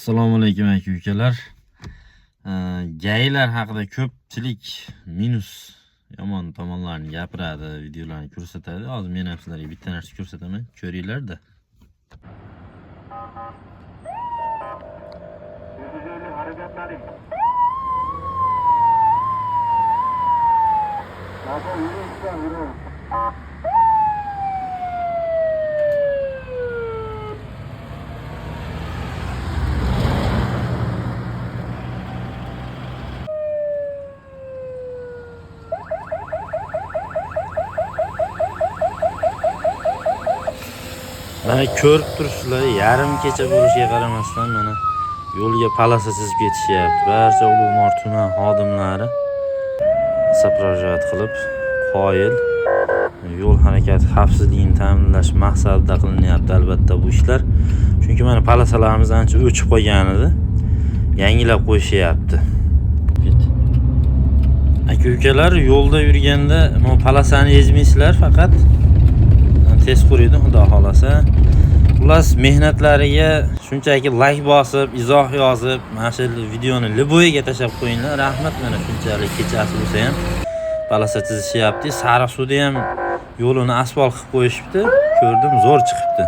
Assalomu alaykum, aka ukalar. Gaylar haqida ko'pchilik minus, yomon tomonlarini gapiradi, videolarni ko'rsatadi. Hozir men ham sizlarga bitta narsa ko'rsataman, ko'ringlar-da. Harekatlaring. Zaten yürü usta, yürü. Mana ko'rib turibsizlar, yarim kecha bo'lishiga qaramasdan mana yo'lga полоса chizib ketishyapti. Barcha Ulug'nor tuman xodimlari сопровождать qilib, qoyil yo'l harakati xavfsizligini ta'minlash maqsadida qilinyapti albatta bu ishlar. Chunki mana полоса larimiz ancha o'chib qolgan edi. Yangilab qo'yishyapti. Aka ukalar, yo'lda yurganda bu полоса ni ezmaysizlar, faqat tez quriydi, xudo xohlasa. Xullas, mehnatlariga shunchaki layk bosib, izoh yozib, mana shu videoni любой ga tashlab qo'yinglar. Rahmat, mana shunchalik kechasi bo'lsa ham полоса chizishyapti. Sariq suvda ham yo'lini asfalt qilib qo'yishibdi. Ko'rdim, zo'r chiqibdi.